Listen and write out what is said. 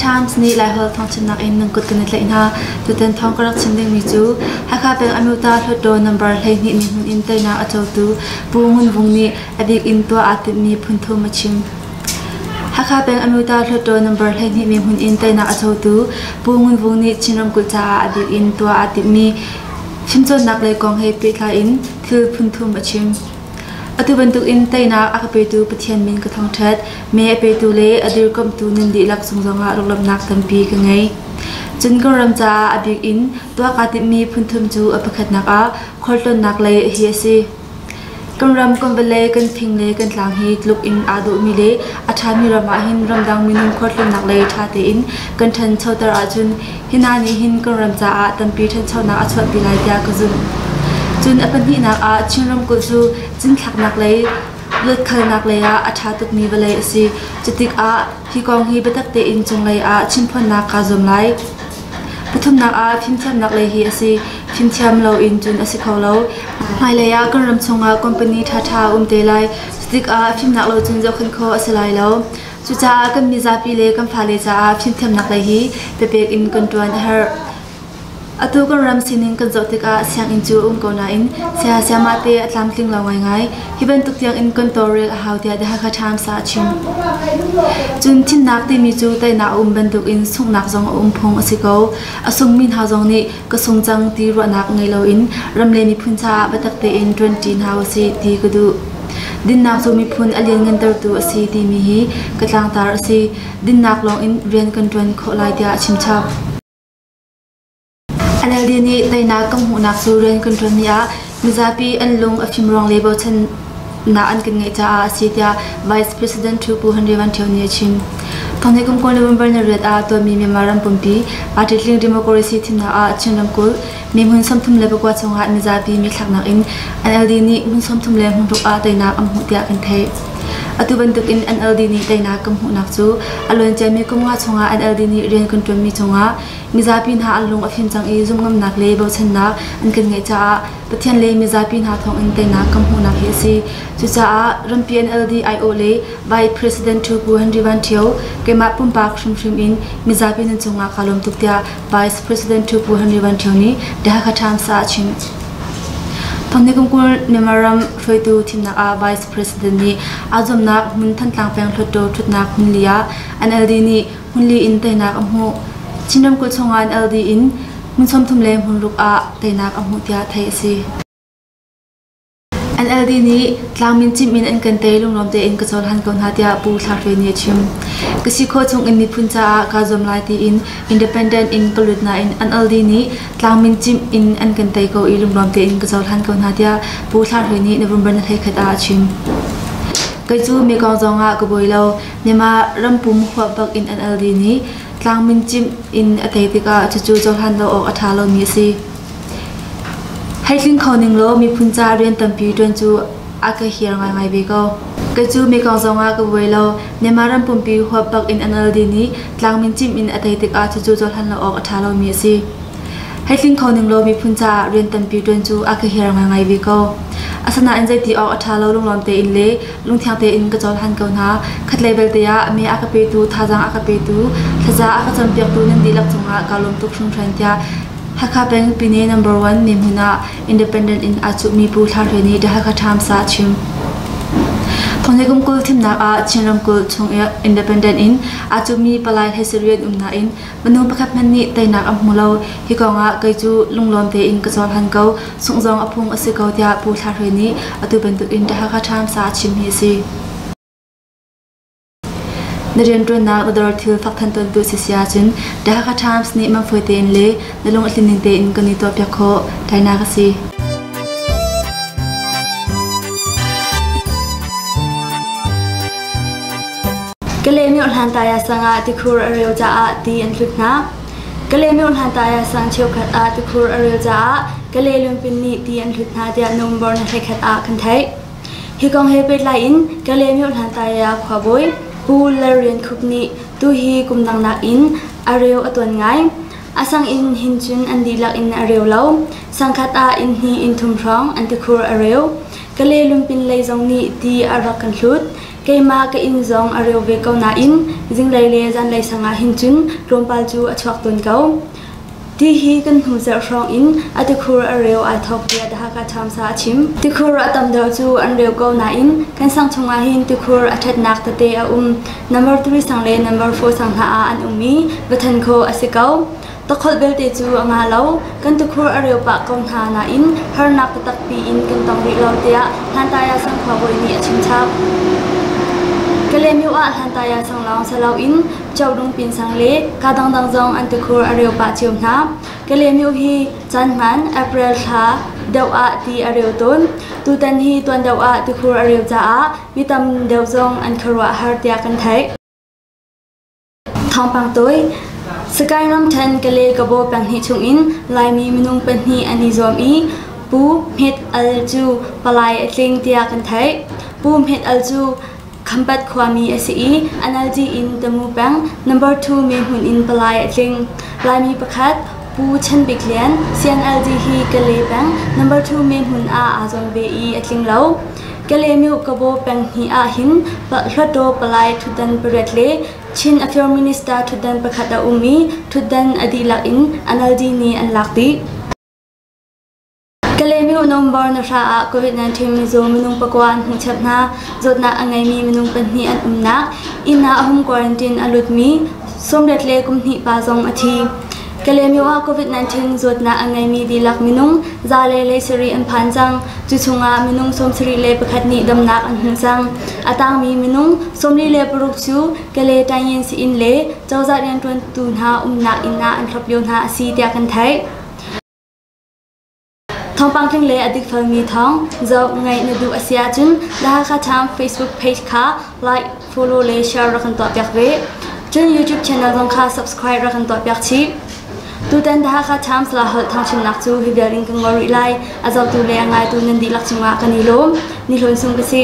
Times nih Laiholh thawngchimnak in nan kut kan i tlaih hna. Tutan thawng ka rak chim dingmi cu Hakha peng Amyota Hluttaw number 12 mi hmun in teinak a cotu Pu Ngun Vung nih a bik in tuah aa timhmi phunthum a chim. Hakha peng Amyota Hluttaw number 12 mi hmun in teinak a cotu Pu Ngun Vung nih Chin ramkulh caah a bik in tuah aa timhmi fimcawnnak lei kong he pehtlai in thil phunthum a chim. Atu bantukin teinak a ka petu Pathian min ka thangṭhat. Me a petu le a dirkamhtu nan dihlak cung zongah lunglawmhnak tampi ka ngei. Cun kan ram caah a bik in tuah kaa timhmi phunthum cu a pakhatnak ah khualtlawnnak lei hi a si. Kan ram, kan vawlei, kan thing le kan tlang hi tluk in aa dawhmi le a ṭhami ram ah hin ramdang minung khualtlawnnak lei ṭha tein kan ṭhanchoter ahcun Hi hna nih hin kan ram caah tampi ṭhanchonak a chuahpi lai tiah ka zumh. Cun a pahnihnak ah Chin ramkulh cu cinthlaknak lei luatkhalnak lei ah a ṭha tukmi vawlei a si. Cutikah hi kong hi biatak tein cunglei ah chimphuannak kaa zuam lai. Pathumnak ah fimthiamnak lei hi a si. Fimthiam loin cun a si kho lo. Hmailei ah kan ram chungah company ṭhaṭha a um te lai. Cutikah fimnak lo cun zohkhenh khawh a si lai lo. Cucaah kan mizapi le kan fale caah fimthiamnak lei hi biapek in kan ṭuan a herh. Atu kan ram sining kan zoh tikah sianginn cu a um ko nain saya sayamah te a tlamtling lo ngaingai. Hi bantuk tiangin kan tawlrel a hau tiah The Hakha Times ah a chim. Cun thimnak timi cu teinak a um bantukin sunghnak zong a um phung a si ko. A sungmi hna zong nih ka sung cang ti ruahnak ngei loin ram le miphun caah biatak tein ṭuanṭi hna usih ti ka duh. Dinnak cu miphun a lianngantertu a si timi hi ka tlangtar a si. Dinnak lawngin rian kan ṭuan khawh lai tiah a chimchap. NLD nih teinak kan hmuhnak cu rian kan ṭuanmi ah mizapi an lung a fim ruang le bochannak an kan ngeih caah a si tiah Vice President Thu Pu Henry Van Thio nih a chim. Thawngthei kum kul November ni riat ah tuahmi Myanmar ram pumpi party tling democracy thimnak ah Chin ramkulh Mi hmun 34 chungah mizapi mithlaknak in NLD nih hmun 36 ah teinak an hmuh tiah kan theih. Atu bantukin NLD nih teinak kan hmuhnak cu a luanciami kum nga chungah NLD nih rian kan ṭuanmi cungah mizapi hna an lung a fim cang i zumhngamnak le bochannak an kan ngeih caah Pathian le mizapi hna thawngin teinak kan hmuhnak hi a si. Cucaah rampi NLD aiawh le Vice President Thu Pu Henry Van Thio keimah pumpak hrimhrim in mizapi nan cungah kaa lawm tuk tiah Vice President Thu Pu Henry Van Thio nih The Hakha Times ah a chim. Thawngni kum 20 Myanmar ram hruaitu thimnak ah Vice President nih aa zuamnak hmun Thantlang peng Hluttaw ṭhutnak hmun li ah NLD nih hmun li in teinak a hmuh. Chin ramkulh chungah NLD in hmun 30 le hmun ruk ah teinak a hmuh tiah theih a si. NLD nih tlangmin cimh in an kan tei lunglawm tein ka cohlan ko hna tiah Pu Thla Hre nih a chim. Ka si khawh chung in miphun caah kaa zuam lai tiin independent in ka lut nain NLD nih tlangmin cimh in an kan tei ko i lunglawm tein ka cohlan ko hna tiah Pu Thla Hre nih November ni 21 ah a chim. Kei cu Mekong zong ah ka buai lo. Myanmar rampum huap bak in NLD nih tlangmin cimh in a tei tikah cucu cohlan lo awk a ṭha lomi a si. Hei tling kho ning law miphun ca rian tampi ṭuan cu a ka hiar ngaingai ve ko. Kei cu Mekong zongah ka buai lo. Myanmar ram pumpi huap bak in NLD nih tlangmin cimh in a tei tikah cucu cohlan lo awk a ṭha lomi a si. Hei tling kho ning law miphun caah rian tampi ṭuan cu a ka hiar ngaingai ve ko. Asinain zeiti awk a ṭha lo lunglawm tein le lungthiang tein ka cohlan ko hna. Khatlei belte ah me a ka petu, thazaang a ka petu, thlaza a ka cawnpiaktu nan dihlak cungah kaa lawm tuk hringhran tiah Hakha peng Pine number one mihmun ah independent in aa cuhmi Pu Thla Hre nih The Hakha Times ah a chim. Thonghni kum 20 thimnak ah Chin ramkulh chung i independent in aa cuhmi palai 18 um nain minung pakhat hmanh nih teinak an hmu lo. Hi kong ah kei cu lunglawm tein ka cohlan ko, sungh zong a phung a si ko tiah Pu Thla Hre nih atu bantukin The Hakha Times ah a chim hi a si. Na rianṭuannak na dawr thil fakthan tawntu si si ahcun The Hakha Times nih manfawi tein le na lung a tlinning tein kan i tuahpiak khawh. Tainak a si. Kalaymyo Hlantaya sang ah tikhur a reu caah ti an hlut hna. Kalaymyo Hlantaya sang cheukhat ah tikhur a reu caah Kalay lungpin nih ti an hlut hna tiah November ni 21 ah kan theih. Hi kong he pehtlai in Kalaymyo Hlantaya khuabawi Pu Lal Rian Khup nih tuhi kum dang nakin a reu a tuan ngai. A sang in hin cun an dihlak in a reu lo. Sangkhat ah inn hnih inn thum hrawng an tikhur a reu. Kale Lunpin lei zong nih ti a rak kan hlut. Keimah ka inn zong a reu ve ko nain zinglei le zanlei sang ah hin cun tlawmpal cu a chuak tawn ko. Ti hi kan hnu zarh hrawng in a tikhur a reu ai thawk tiah The Hakha Times ah a chim. Tikhur a tam deuh cu an reu ko nain kan sang chungah hin tikhur a ṭhatnak tete a um. Number 3 sang le number 4 sang hna ah an um i va than khawh a si ko. Takholh belte cu a nga lo. Kan tikhur a reu pah ko hna nain harnak taktak piin kan tong rih lo tiah Hlantaya sang khuabawi nih a chim chap. Kalaymyo ah Hlantaya sang lawng si loin Codung Pinsang le ka dangdang zong an tikhur a reu pah cio hna. Kalaymyo hi caan hman April thla deuh ah ti a reu tawn. Tutan hi tuan deuh ah tikhur a reu caah mi tam deuh zong an khuaruah har tiah kan theih. Thawngpang tawi. Sagaing ramthen Kale Kabaw peng chungin Laimi minung pahnih an i zuam i Pu Hmet Al cu palai a tling tiah kan theih. Pu Hmet Al cu Khampat khuami a si i NLD in Tamu peng number 2 me hmun in palai a tling. Laimi pakhat Pu Chan Bik Lian CNLD hi Kale peng number 2 me hmun ah aa zuam ve i a tling lo. Kalaymyo Kabaw peng hnih ah hin Hluttaw palai ṭhutdan pariat le Chin Affairs Minister ṭhutdan pakhat a um i ṭhutdan a dihlak in NLD nih an lak dih. Kalaymyo November na hra ah COVID-19 mizaw minung pakua an hmuh chap hna. Zawtnak a ngeimi minung pahnih an umnak inn ah home quarantine a lutmi 30 le kum hnih pa zong a thi. Kalaymyo ah COVID-19 zawtnak a ngeimi dihlak minung za le lei sarih an phan cang. Cu chungah minung 71 nih damnak an hmuh cang. A tangmi minung 46 cu Kale Tayin Sii-inn le cozah rianṭuantu hna umnak inn ah an thlop lio hna a si tiah kan theih. Thawngpang tling le a dikfelmi thawng zoh ngaih na duh a si ahcun The Hakha Times Facebook page kha like, follow le share rak kan tuahpiak ve. Cun YouTube channel zong kha subscribe rak kan tuahpiak chih. Tutan The Hakha Times la holh thawngchimnak cu hi vial in kan ngol rih lai. A zohtu le a ngaitu nan dihlak cungah kan i lawm. Ni hlawn sung ka si.